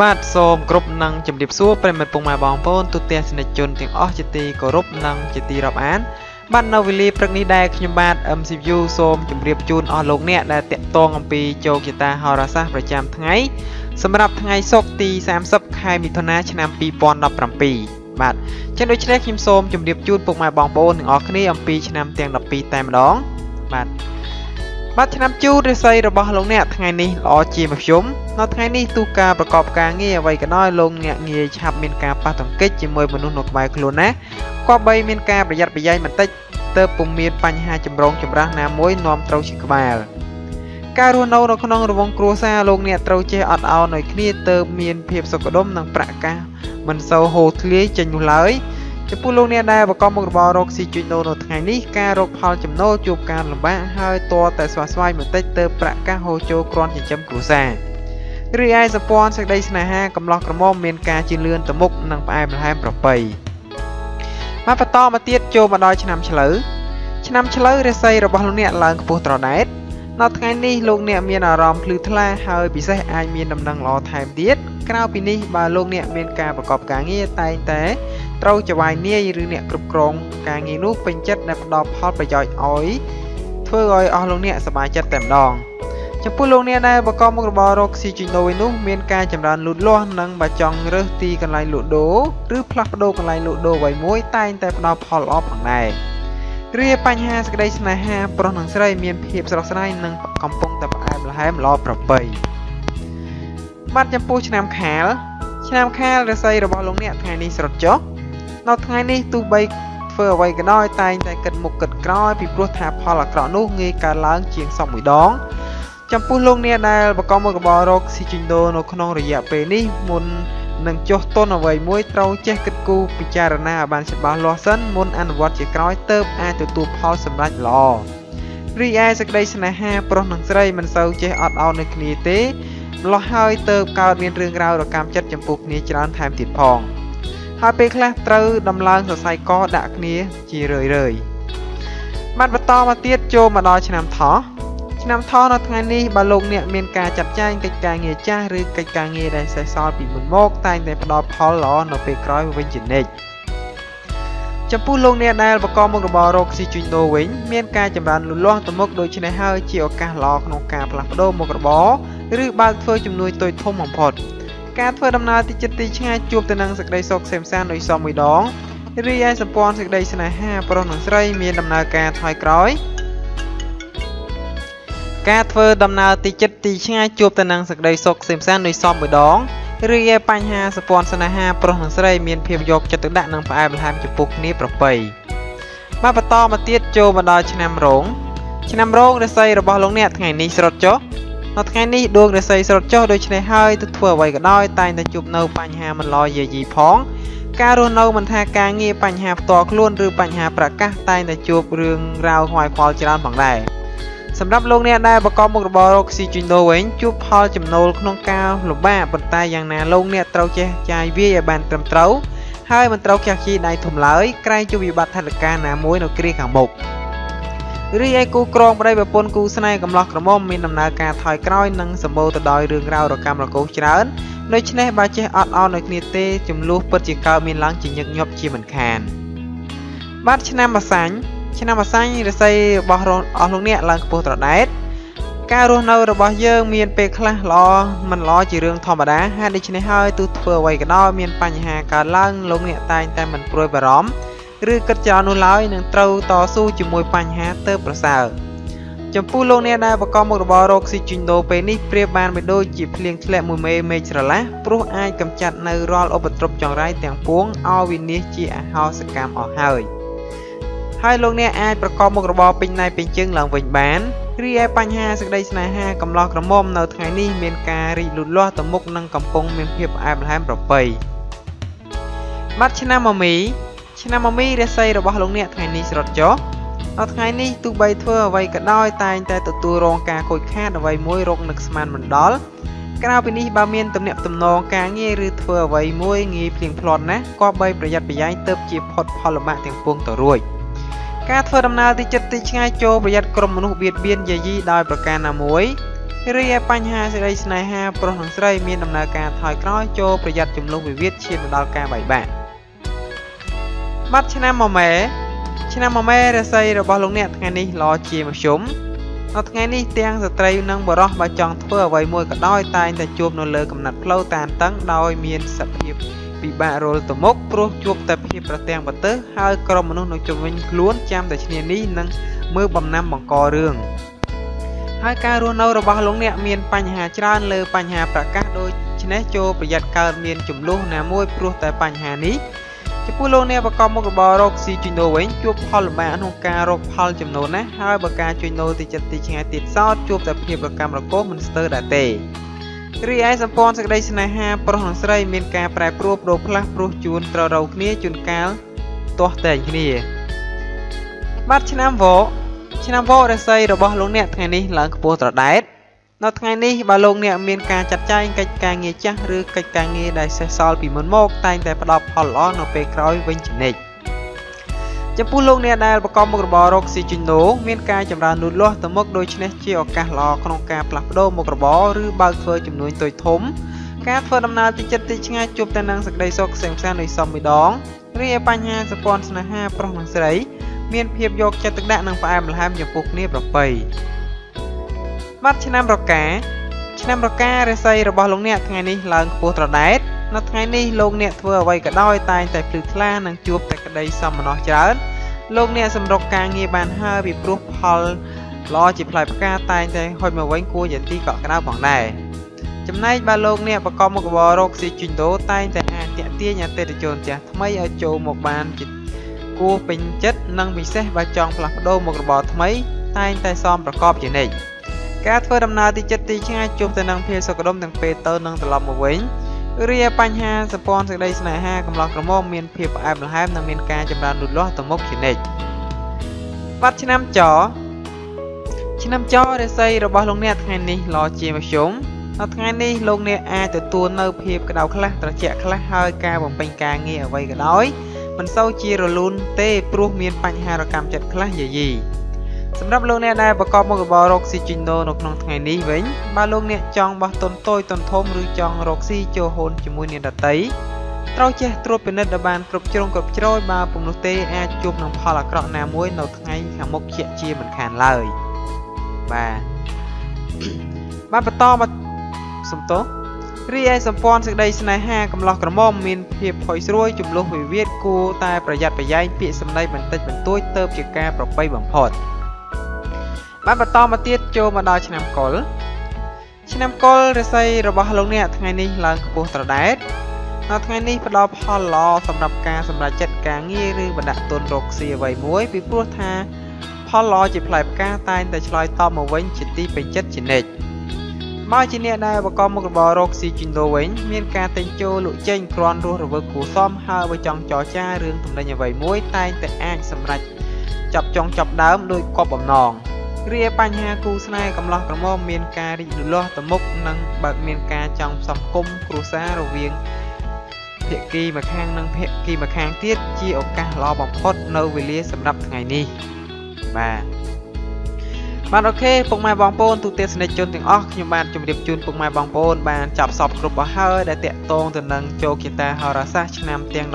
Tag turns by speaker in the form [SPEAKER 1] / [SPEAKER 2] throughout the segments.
[SPEAKER 1] បាទសូមគោរពនិងជម្រាបសួរប្រិយមិត្តពុកម៉ែបងប្អូនទូទាំងសនិកជនទាំងអស់ជាទីគោរពនិងជាទីរាប់អានបាទនៅវេលាព្រឹកនេះដែរខ្ញុំបាទ MCU សូមជម្រាបជូនអស់លោកអ្នកដែលតាក់ទងអំពីជោគជតាហោរាសាស្ត្រប្រចាំថ្ងៃសម្រាប់ថ្ងៃសុក្រទី30ខែមិថុនាឆ្នាំ2017បាទចឹងដូច្នេះខ្ញុំសូមជម្រាបជូនពុកម៉ែបងប្អូនទាំងអស់គ្នាអំពីឆ្នាំទាំង12តែម្ដងបាទបាទឆ្នាំជូតរាសីរបស់លោកអ្នកថ្ងៃនេះល្អជាមធ្យមនៅថ្ងៃនេះទូការប្រកបការងារអ្វីក៏ដោយលោកអ្នកងាយឆាប់មានការប៉ះទង្គិចជាមួយមនុស្សនៅក្បែរខ្លួនណាគប្បីមានការប្រយ័ត្នប្រយែងបន្តិចទើបពុំមានបញ្ហាចម្រូងចម្រាសណាមួយនាំត្រូវជាក្បាលការរស់នៅនៅក្នុងរង្វង់គ្រួសារលោកអ្នកត្រូវចេះអត់ឱនឲ្យគ្នាទើបមានភាពសុខដុមនិងប្រាក់កាសមិនសូវហូរធ្លាយចេញនោះឡើយចំពោះលោកអ្នកដែលប្រកបមុខរបររកស៊ីជួញដូរនៅថ្ងៃនេះការរកផលចំណូលជួបការលំបាកហើយទាល់តែស្វះស្វែងបន្តិចទើបប្រាក់កាសហូរចូលគ្រាន់ចិញ្ចឹមគ្រួសាររីឯសម្ព័ន្ធសេចក្តីស្នេហាកំឡោះក្រមុំមានការជឿនលឿនទៅមុខនិងផ្អែមល្ហែមប្រពៃបាទបន្តមកទៀតចូលមកដល់ឆ្នាំឆ្លូវឆ្នាំឆ្លូវរាសីរបស់លោកអ្នកឡើងខ្ពស់ត្រដែតនៅថ្ងៃនេះលោកអ្នកមានអារម្មណ៍ភ្លឺថ្លាហើយពិសេសអាចមានដំណឹងល្អថែមទៀតក្រៅពីនេះបើលោកអ្នកមានការប្រកបការងារតែងតែត្រូវចវាយនាយឬអ្នកគ្រប់គ្រងការងារនោះពេញចិត្តដែលផ្ដល់ផលប្រយោជន៍ឲ្យធ្វើឲ្យអស់លោកអ្នកសប្បាយចិត្តតែម្ដងចំពោះលោកអ្នកដែលប្រកបមុខរបររកស៊ីជួញដូរឯនោះមានការចម្រើនលូតលាស់និងបើចង់រើសទីកន្លែងលក់ដូរឬផ្លាស់ប្ដូរកន្លែងលក់ដូរអ្វីមួយតែងតែផ្ដល់ផលល្អផងដែររីឯបញ្ហាសេចក្តីស្នេហាប្រុសនិងស្រីមានភាពស្រស់ស្រាយនិងកំពុងតែផ្អែមល្ហែមល្អប្រពៃបាទចំពោះឆ្នាំខាលឆ្នាំខាលរាសីរបស់លោកអ្នកថ្ងៃនេះស្រុតចុះនៅថ្ងៃនេះទោះបីធ្វើអ្វីក៏ដោយតែងតែគិតមុខគិតក្រោយពីព្រោះថាផលអាក្រក់នោះងាយកើតឡើងជាងសពមួយដងចំពោះលោកអ្នកដែលប្រកបមុខរបររកស៊ីជួញដូរនៅក្នុងរយៈពេលនេះមុននឹងចុះទុនអ្វីមួយត្រូវចេះគិតគូរពិចារណាឲ្យបានច្បាស់លាស់សិនមុនអនុវត្តជាក្រោយទើបអាចទទួលផលសម្រេចល្អរីឯសេចក្តីស្នេហាប្រុសនិងស្រីមិនសូវចេះអត់ឱននឹងគ្នាទេម្ល៉េះហើយទើបកើតមានរឿងរ៉ាវរកាំចិត្តចំពោះគ្នាច្រើនថែមទៀតផងហើយពេលខ្លះត្រូវដំឡើងសរសៃកដាក់គ្នាជារឿយៗបាទបន្តមកទៀតចូលមកដល់ឆ្នាំថោះឆ្នាំថោះនៅថ្ងៃនេះបើលោកអ្នកមានការចាត់ចែងកិច្ចការងារចាស់ឬកិច្ចការងារដែលសេសសល់ពីមុនមកតែងតែផ្ដល់ផលល្អនៅពេលក្រោយវិញជានិច្ចចំពោះលោកអ្នកដែលប្រកបមុខរបររកស៊ីជួញដូរវិញមានការចម្រើនលូតលាស់ទៅមុខដូច្នេះហើយជាឱកាសល្អក្នុងការផ្លាស់ប្ដូរមុខរបរឬបើកធ្វើជំនួញតូចធំបំផុតការធ្វើដំណើរទីជិតទីឆ្ងាយជួបទៅនឹងសេចក្តីសុខក្សេមក្សាន្តដោយសមមួយដងរីឯសម្ព័ន្ធសេចក្តីស្នេហាប្រុសនិងស្រីមានដំណើរការថយក្រោយការធ្វើដំណើរទីជិតទីឆ្ងាយជួបទៅនឹងសេចក្តីសុខក្សេមក្សាន្តដោយសមមួយដងរីឯបញ្ហាសម្ព័ន្ធស្នេហាប្រុសនិងស្រីមានភាពយកចិត្តទុកដាក់និងផ្អែមល្ហែមចំពោះគ្នាប្រពៃបាទបន្តមកទៀតចូលមកដល់ឆ្នាំរោងឆ្នាំរោងរាសីរបស់លោកអ្នកថ្ងៃនេះស្រុតចុះនៅថ្ងៃនេះដួងរាសីស្រុតចុះដូច្នេះហើយទៅធ្វើអ្វីក៏ដោយតែងតែជួបនៅបញ្ហាមិនល្អយាយីផងការរស់នៅមិនថាការងារបញ្ហាផ្ទាល់ខ្លួនឬបញ្ហាប្រកាសតែងតែជួបរឿងរ៉ាវខ្វាយខ្វល់ច្រើនផងដែរសម្រាប់លោកអ្នកដែលប្រកបមុខរបររកស៊ីជួញដូរវិញជួបផលចំណូលក្នុងការលំបាកប៉ុន្តែយ៉ាងណាលោកអ្នកត្រូវចេះចាយវាយឲ្យបានត្រឹមត្រូវហើយមិនត្រូវខ្ជះខ្ជាយដៃធំឡើយក្រែងជួបវិបត្តិថវិកាណាមួយនៅគ្រាខាងមុខរីឯគូក្រងប្តីប្រពន្ធគូស្នេហ៍កំឡោះក្រមុំមានដំណើរការថយក្រោយនិងសម្បូរទៅដោយរឿងរ៉ាវរកាំរកូសច្រើនដូច្នេះបើចេះអត់ឱនឲ្យគ្នាទេចំនួនពិតជាកើតមានឡើងជាញឹកញាប់ជាមិនខានបាទឆ្នាំម្សាញ់ឆ្នាំម្សាញ់រាសីរបស់អស់លោកអ្នកឡើងខ្ពស់ត្រដែតការរស់នៅរបស់យើងមានពេលខ្លះល្អមិនល្អជារឿងធម្មតាហេតុដូច្នេះហើយទោះធ្វើអ្វីក៏ដោយមានបញ្ហាកើតឡើងលោកអ្នកតែងតែមិនព្រួយបារម្ភឬគិតច្រើននោះឡើយនឹងត្រូវតស៊ូជាមួយបញ្ហាទៅប្រសើរចំពោះលោកអ្នកដែលប្រកបមុខរបររកស៊ីជួញដូរពេលនេះប្រៀបបានបីដូចជាភ្លៀងធ្លាក់មួយមេមេឃស្រឡះព្រោះអាចកម្ចាត់នៅរាល់ឧបទ្រពចង្រៃទាំងពួងឲ្យវិនាសជាអហោសកម្មអស់ហើយហើយលោកអ្នកអាចប្រកបមុខរបរពេញដៃពេញជើងឡើងវិញបានរីឯបញ្ហាសេចក្តីស្នេហាកំឡោះក្រមុំនៅថ្ងៃនេះមានការរីកលូតលាស់ទៅមុខនិងកំពុងមានភាពផ្អែមល្ហែមប្រពៃបាទឆ្នាំមមីឆ្នាំមមីរាសីរបស់លោកអ្នកថ្ងៃនេះស្រុតចុះនៅថ្ងៃនេះទោះបីធ្វើអ្វីក៏ដោយតែងតែទទួលរងការខូចខាតអ្វីមួយរកនឹកស្មានមិនដល់ក្រៅពីនេះបើមានទំនាក់ទំនងការងារឬធ្វើអ្វីមួយងាយភ្លៀងភ្លាត់ណាស់ក៏បីប្រយ័ត្នប្រយែងទើបជាផុតផលលំបាកទាំងពួងទៅរួចការធ្វើដំណើរទីជិតទីឆ្ងាយចូលប្រយ័ត្នក្រុមមនុស្សបៀតបៀនយាយីដោយប្រការណាមួយ រីឯបញ្ហាសេចក្តីស្នេហាប្រុសនិងស្រីមានដំណើរការថយក្រោយចូលប្រយ័ត្នចំនួនវិវាទឈានទៅដល់ការបែកបាក់បាត់ឆ្នាំមមែឆ្នាំមមែរាសីរបស់លោកអ្នកថ្ងៃនេះល្អជាមធ្យមនៅថ្ងៃនេះទាំងស្ត្រីនិងបុរសបើចង់ធ្វើអ្វីមួយក៏ដោយតែងតែជួបនៅលើកំណត់ផ្លូវតានតឹងដោយមានសភាពពិបាករលទៅមុខព្រោះជួបតែភាពប្រទាំងប្រទើសហើយក្រុមមនុស្សនៅជុំវិញខ្លួនចាំតែឈ្នានីសនិងមើលបំណាំបង្ករឿងហើយការរស់នៅរបស់លោកអ្នកមានបញ្ហាច្រើនលើបញ្ហាប្រកាសដូច្នេះចូលប្រយ័ត្នកើតមានចំនួនណាមួយព្រោះតែបញ្ហានេះចំពោះលោកអ្នកប្រកបមុខរបររកស៊ីជួញដូរវិញជួបផលលំបាកក្នុងការរកផលចំណូលណាស់ហើយបើការជួញដូរទីចិត្តទីឆ្ងាយទៀតសោតជួបតែភាពរកាំរកូសមិនស្ទើរដែរទេរីឯសម្ព័ន្ធសេចក្តីស្នេហាប្រុសនិងស្រីមានការប្រែប្រួលប្ដូរផ្លាស់ព្រោះជួនត្រូវរោគ្នាជួនកាលទាស់ទែងគ្នាបាត់ឆ្នាំវកឆ្នាំវករាសីរបស់លោកអ្នកថ្ងៃនេះឡើងខ្ពស់ត្រដែតនៅថ្ងៃនេះបើលោកអ្នកមានការចាត់ចែងកិច្ចការងារចាស់ឬកិច្ចការងារដែលសេសសល់ពីមុនមកតែងតែផ្ដល់ផលល្អនៅពេលក្រោយវិញជានិច្ចចំពោះលោកអ្នកដែលប្រកបមុខរបររកស៊ីជួញដូរមានការចម្រើនលូតលាស់ទៅមុខដូច្នេះជាឱកាសល្អក្នុងការផ្លាស់ប្ដូរមុខរបរឬបើកធ្វើជំនួញតូចធំការធ្វើដំណើរទីជិតទីឆ្ងាយជួបតែនឹងសេចក្តីសុខក្សេមក្សាន្តដោយសមម្ដងរីឯបញ្ហាសម្ព័ន្ធស្នេហាប្រុសនិងស្រីមានភាពយកចិត្តទុកដាក់និងផ្អែមល្ហែមចំពោះគ្នាប្រពៃបាត់ឆ្នាំរកាឆ្នាំរការាសីរបស់លោកអ្នកថ្ងៃនេះឡើងខ្ពស់ត្រដែតនៅថ្ងៃនេះលោកអ្នកធ្វើអ្វីក៏ដោយតែងតែភ្លឺថ្លានិងជួបតែក្តីសោមនស្សច្រើនលោកអ្នកសម្រុកការងារបានហើយពីព្រោះផលល្អជាផ្លែផ្កាតែងតែហុចមកវិញគួរជាទីកក់ក្ដៅផងដែរចំណែកបើលោកអ្នកប្រកបមុខរបររកស៊ីជួញដូរតែងតែអាចទាក់ទាញអតិថិជនចាស់ថ្មីឲ្យចូលមកបានជាគួរពេញចិត្តនិងពិសេសបើចង់ផ្លាស់ប្ដូរមុខរបរថ្មីតែងតែសមប្រកបជានិច្ចការធ្វើដំណើរទីជិតទីឆ្ងាយជួបទៅនឹងភាពសុខដុមទាំងពេលទៅនិងត្រឡប់មកវិញរីឯបញ្ហាសម្ព័ន្ធសេចក្តីស្នេហាកំឡោះក្រមុំមានភាពផ្អែមល្ហែមនិងមានការចម្រើនលូតលាស់ទៅមុខជានិច្ចបាត់ឆ្នាំចឆ្នាំចរាសីរបស់លោកអ្នកថ្ងៃនេះល្អជាមធ្យមនៅថ្ងៃនេះលោកអ្នកអាចទទួលនៅភាពក្តៅខ្លះត្រជាក់ខ្លះហើយការបំពេញការងារអ្វីក៏ដោយមិនសូវជារលូនទេព្រោះមានបញ្ហារកម្មចិត្តខ្លះយាយីសម្រាប់លោកអ្នកដែលប្រកបមុខរបររកស៊ីជួញដូរនៅក្នុងថ្ងៃនេះវិញបើលោកអ្នកចង់បោះទុនតូចទុនធំឬចង់រកស៊ីចូលហ៊ុនជាមួយអ្នកដទៃត្រូវចេះត្រួតពិនិត្យឲ្យបានគ្រប់ជ្រុងគ្រប់ជ្រោយបើពុំនោះទេអាចជួបនឹងផលអាក្រក់ណាមួយនៅថ្ងៃខាងមុខជាជាមិនខានឡើយបាទបានបន្តមកសំទោសរីឯសម្ព័ន្ធសេចក្តីស្នេហាកំឡោះក្រមុំមានភាពផុយស្រួយចំនួនវិវាទគួរតែប្រយ័ត្នប្រយែងពាក្យសម្ដីបន្តិចបន្តួចទៅជាការប្រពៃបំផុតបានបន្តមកទៀតចូលមកដល់ឆ្នាំកុលឆ្នាំកុលរាសីរបស់លោកអ្នកថ្ងៃនេះឡើងខ្ពស់ត្រដែតនៅថ្ងៃនេះផ្ដល់ផលល្អសម្រាប់ការសម្រេចចិត្តការងារឬបណ្ដាក់ទុនរកស៊ីអ្វីមួយពីព្រោះថាផលល្អជាផ្លែផ្កាតែងតែឆ្លើយតបមកវិញជាទីពេញចិត្តជានិច្ចបើជាអ្នកដែលប្រកបមុខរបររកស៊ីជួញដូរវិញមានការទិញចូលលក់ចេញគ្រាន់រស់រវើកគួរសមហើយបើចង់ចរចារឿងទំនិញអ្វីមួយតែងតែអាចសម្រេចចាប់ចុងចាប់ដើមដោយគប់បំណងរីឯបញ្ហាគូស្នេហ៍កំឡោះក្រមុំមានការរីកលូតលាស់ទៅមុខនិងបើមានការចង់ផ្សំគុំគ្រួសាររវាងភាគីម្ខាងនិងភាគីម្ខាងទៀតជាឱកាសល្អបំផុតនៅវេលាសម្រាប់ថ្ងៃនេះបាទបាទអូខេពុកម៉ែបងប្អូនទូទាំងសនិកជនទាំងអស់ខ្ញុំបាទជម្រាបជូនពុកម៉ែបងប្អូនបានចាប់សពគ្រប់អស់ហើយដែលតាក់ទងទៅនឹងជោគជតាហោរាសាស្ត្រឆ្នាំទាំង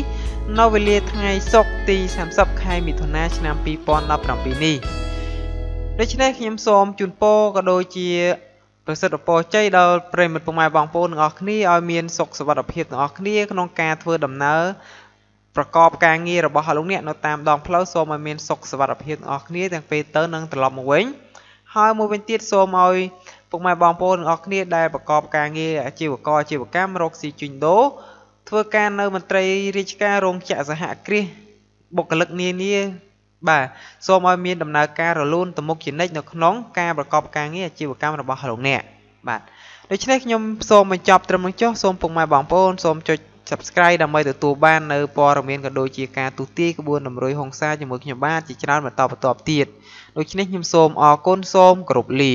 [SPEAKER 1] 12នៅវេលាថ្ងៃសុក្រទី30ខែមិថុនាឆ្នាំ2017នេះដូច្នេះខ្ញុំសូមជូនពរក៏ដូចជាប្រសិទ្ធពរជ័យដល់ប្រិយមិត្តពុកម៉ែបងប្អូនទាំងអស់គ្នាឲ្យមានសុខសុវត្ថិភាពទាំងអស់គ្នាក្នុងការធ្វើដំណើរប្រកបការងាររបស់លោកអ្នកនៅតាមដងផ្លូវសូមឲ្យមានសុខសុវត្ថិភាពទាំងអស់គ្នាទាំងពេលទៅនិងត្រឡប់មកវិញហើយមួយវិញទៀតសូមឲ្យពុកម៉ែបងប្អូនទាំងអស់គ្នាដែលប្រកបការងារអាជីវករអាជីវកម្មរកស៊ីជួញដូរធ្វើការនៅមន្ត្រីរាជការរោងចក្រសហគ្រាសបុគ្គលិកនានាបាទសូមឲ្យមានដំណើរការរលូនទៅមុខជានិច្ចនៅក្នុងការប្រកបការងារអាជីវកម្មរបស់លោកអ្នកបាទដូច្នេះខ្ញុំសូមបញ្ចប់ត្រឹមនេះចុះសូមពុកម៉ែបងប្អូនសូមចុច Subscribe ដើម្បីទទួលបាននៅព័ត៌មានក៏ដូចជាការទូទាយក្បួនតម្រុយហង្សាជាមួយខ្ញុំបាទជាច្រើនបន្តបន្ទាប់ទៀតដូច្នេះខ្ញុំសូមអរគុណសូមគោរពលា